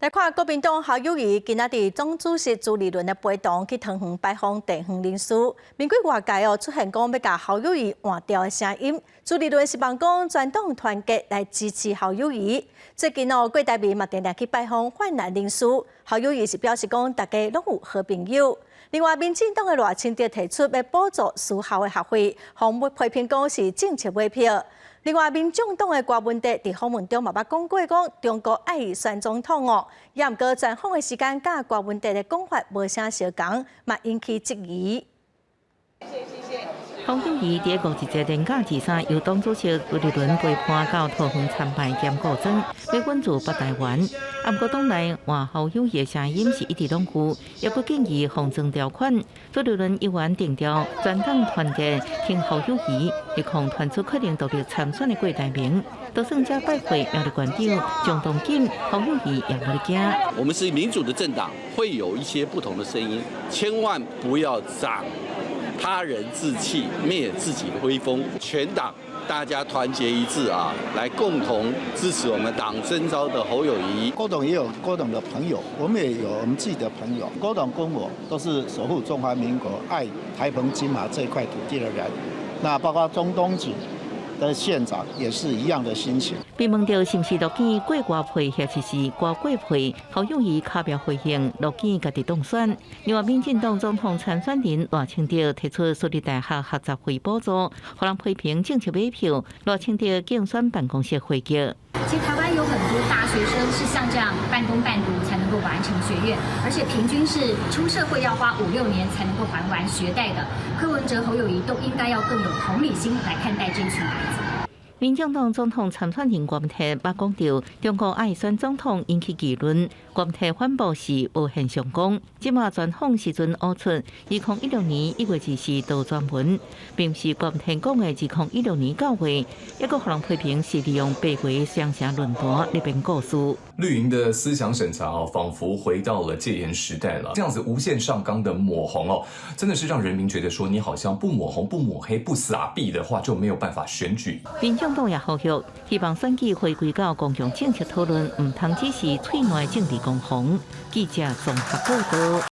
來看國民黨侯友宜今仔佇黨主席朱立倫的陪同去桃園拜訪地方人士，面對外界哦出現講欲共侯友宜換掉的聲音，朱立倫希望講全黨團結來支持侯友宜。最近哦，郭台銘嘛定定去拜訪泛藍人士，侯友宜是表示講大家攏有好朋友。另外，民進黨的賴清德提出欲補助私校的學費，予批評講是政策買票。另外，民眾黨的郭文哲佇訪問中嘛捌講過，講中國愛伊選總統哦，也毋過專訪的時間佮郭文哲的講法無啥相仝，嘛引起質疑。侯友宜佇五一節連假23，由黨主席朱立倫陪伴到桃園參拜兼顧莊，欲穩住北台灣。啊，毋過黨內換侯友宜的聲音是一直攏有，抑閣建議紅裝條款。朱立倫依然定調全黨團結挺侯友宜，力控傳出可能獨立參選的郭台銘，就算這拜會苗栗縣長張東錦，侯友宜也無咧驚。我們是民主的政黨，會有一些不同的聲音，千萬不要長他人志氣，滅自己的威風。全黨大家團結一致啊，來共同支持我們黨徵召的侯友宜。郭董也有郭董的朋友，我們也有我們自己的朋友。郭董跟我都是守護中華民國、愛台澎金馬這塊土地的人。那包括鍾東錦的縣長也是一樣的心情。被問到是毋是樂見郭外配或者是郭郭配，侯友宜卡表回應樂見家己當選。另外，民進黨總統參選人賴清德提出私立大學學雜費補助，予人批評政策買票。賴清德競選辦公室回擊。其實台灣有很多大學生是像這樣半工半讀才能夠完成學業，而且平均是出社會要花五六年才能夠還完學貸的。柯文哲、侯友宜都應該要更有同理心來看待這一群孩子。民進黨總統參選人郭文鐵捌講著，中國愛選總統引起議論，郭文鐵反駁是無限上綱。這馬專訪時陣挖出，2016年1月24的專文，並毋是郭文鐵講的2016年9月，抑閣予人批評是利用白話雙城論壇咧編故事。綠營的思想審查哦，仿佛回到了戒嚴時代了。這樣子無限上綱的抹紅哦，真的是讓人民覺得說，你好像不抹紅、不抹黑、不撒幣的話，就沒有辦法選舉。民眾黨也呼籲，希望選舉回歸到公共政策討論，毋通只是喙內政治攻防。記者綜合報道。